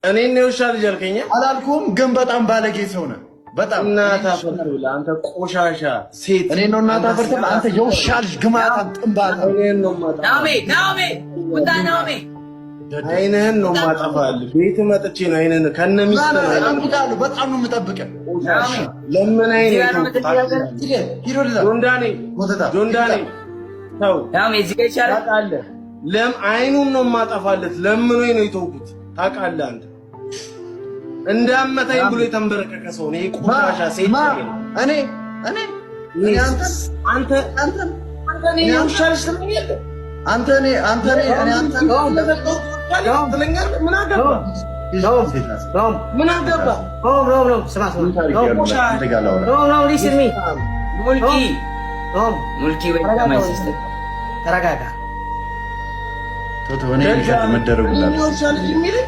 እኔን ነው የውሻ ልጅ ያልከኝ? አላልኩም፣ ግን በጣም ባለጌ ሰው ነህ። በጣም። እናት አፈር ትብላ አንተ ቆሻሻ ሴት። እኔ ነው እናት አፈር ትብላ አንተ የውሻ ልጅ ግማታም ጥንባታም። አይንህን ነው የማጠፋልህ። ናኦሚ፣ ናኦሚ ውጣ፣ ናኦሚ። አይንህን ነው የማጠፋልህ። ቤት መጥቼ ነው አይንህን ከነ ሚስትህ ነው አይንህን። እጠብቅሃለሁ። በጣም ነው የምጠብቅህ። ናኦሚ። ለምን እዚህ ጋር ነው የምትነጋገር? ሂድ ወደዛ። ጆንዳኔ። ወተታ። ጆንዳኔ ተው። ናኦሚ፣ እዚህ ጋር ይሻላል። ታውቃለህ፣ ለም አይኑን ነው የማጠፋለት። ለምኖኝ ነው የተውኩት። ታውቃለህ፣ አንተ እንዳመታኝ ብሎ የተንበረከከ ሰው ነው። ይሄ ቆሻሻ ሴት ነው። እኔ እኔ አንተ አንተ አንተ አንተ እኔ የውሻ ልጅ ትለኛለህ? አንተ እኔ አንተ እኔ እኔ አንተ ትለኛለህ? ምን አገባ? ምን አገባ? ስማ ስማ፣ listen me. ሙልኪ፣ ሙልኪ ወይ my sister. ተረጋጋ። እኔ መደረጉ የውሻ ልጅ የሚለኝ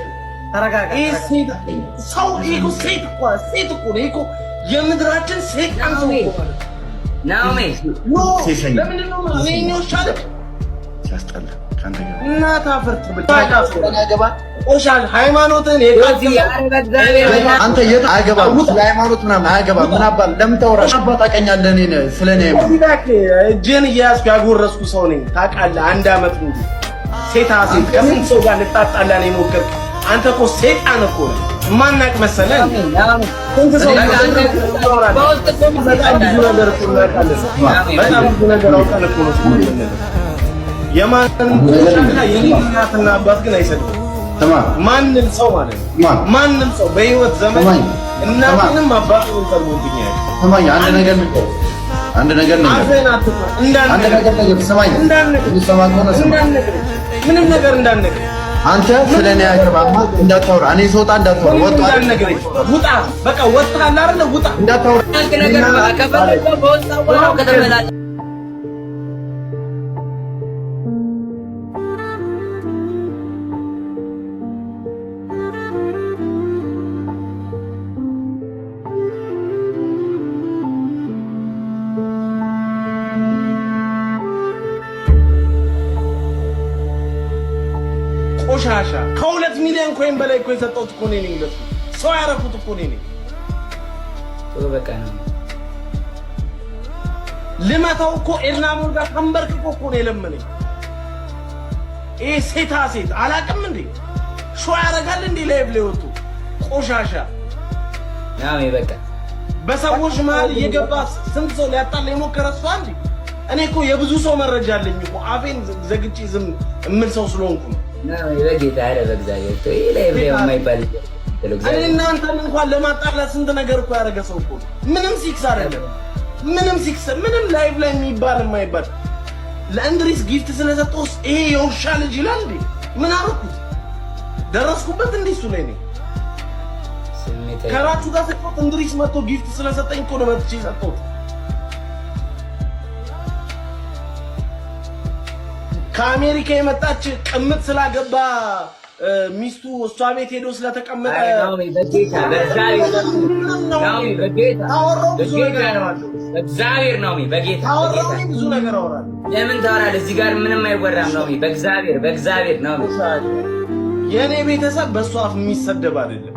ተረጋጋ። ይሄ ሴት ሰው፣ ይሄ እኮ ሴት እኮ፣ ሴት እኮ ነው። ይሄ እኮ የምድራችን ሴጣን ሰው እኮ ማለት ነው። ናኦሚ። No፣ ለምንድን ነው እኔ የውሻ ልጅ? ሲያስጠላ ከአንተ ጋር። እናት አፈር ትብል ቆሻል ሃይማኖትን። አንተ የት አያገባም። ስለ ሃይማኖት ምናምን አያገባም። ምን አባ ለምን ታወራለህ? አባ ታውቀኛለህ። እኔን ስለ እኔ ሃይማኖት እጄን እየያዝኩ ያጎረስኩ ሰው ነኝ ታውቃለህ። አንድ አመት ሙሉ ሴታ ሴት ከስንት ሰው ጋር ልታጣላ ነው የሞከርክ። አንተ እኮ ሴጣን እኮ ነህ። የማናቅ መሰለህ? ስንት ሰው በጣም ብዙ ነገር እኮ እናውቃለን። በጣም ብዙ ነገር አውቀን እኮ ነው የማንም ቆሻሻ የኔ እናትና አባት ግን አይሰድብም። ማንም ሰው ማለት ነው። ማንም ሰው በህይወት ዘመን እናትንም አባትንም ሰድቦብኛል። ስማኝ፣ አንድ ነገር ልንገርህ፣ አንድ ነገር ልንገርህ፣ አንድ ነገር ልንገርህ። ስማኝ፣ የምትሰማ ከሆነ ስማ። ምንም ነገር እንዳትነግረኝ። አንተ ስለ እኔ አያገባህም፣ እንዳታወራ። እኔ ስወጣ እንዳታወራ። ወጣ። እንዳትነግረኝ። ውጣ፣ በቃ ወጥተሃል አይደለ? ውጣ። እንዳታወራ። ነገር ከፈለገው በውስጥ አዋራው ከተበላለ። ቆሻሻ፣ ከ2 ሚሊዮን coin በላይ እኮ የሰጠሁት እኮ እኔ ነኝ። ለሱ ሰው ያደረኩት እኮ እኔ ነኝ። ጥሩ በቃ ነው። ልመታው እኮ ኤድናሞል ጋር ተንበርክኮ እኮ ነው የለመነኝ። ይሄ ሴታ ሴት አላቅም እንዴ show ያደርጋል እንዴ live ላይ ወጥቶ ቆሻሻ። ናኦሚ በቃ። በሰዎች መሀል እየገባ ስንት ሰው ሊያጣላ የሞከረ እሷ እንዴ። እኔ እኮ የብዙ ሰው መረጃ አለኝ እኮ፣ አፌን ዘግቼ ዝም እምል ሰው ስለሆንኩ ነው። ናኦሚ፣ በጌታ፣ ኧረ በእግዚአብሔር ተው። ይሄ ላይ የማይባል እኔ እናንተን እንኳን ለማጣላት ስንት ነገር እኮ ያደረገ ሰው እኮ ነው። ምንም ሲክስ አይደለም። ምንም ሲክስ፣ ምንም live ላይ የሚባል የማይባል ለእንድሪስ gift ስለሰጠው ይሄ የውሻ ልጅ ይላል እንዴ? ምን አደረኩት? ደረስኩበት እንዴ እሱ ላይ? እኔ ከራችሁ ጋር ሰጠሁት። እንድሪስ መጥቶ gift ስለሰጠኝ እኮ ነው መጥቼ የሰጠሁት። ከአሜሪካ የመጣች ቅምጥ ስላገባ ሚስቱ እሷ ቤት ሄዶ ስለተቀመጠ በእግዚአብሔር ናኦሚ፣ በጌታ። ታወራው ብዙ ነገር አወራለሁ። ለምን ታወራለህ? እዚህ ጋር ምንም አይወራም። ናኦሚ፣ በእግዚአብሔር፣ በእግዚአብሔር ናኦሚ። የእኔ ቤተሰብ በእሷ አፍ የሚሰደብ አይደለም።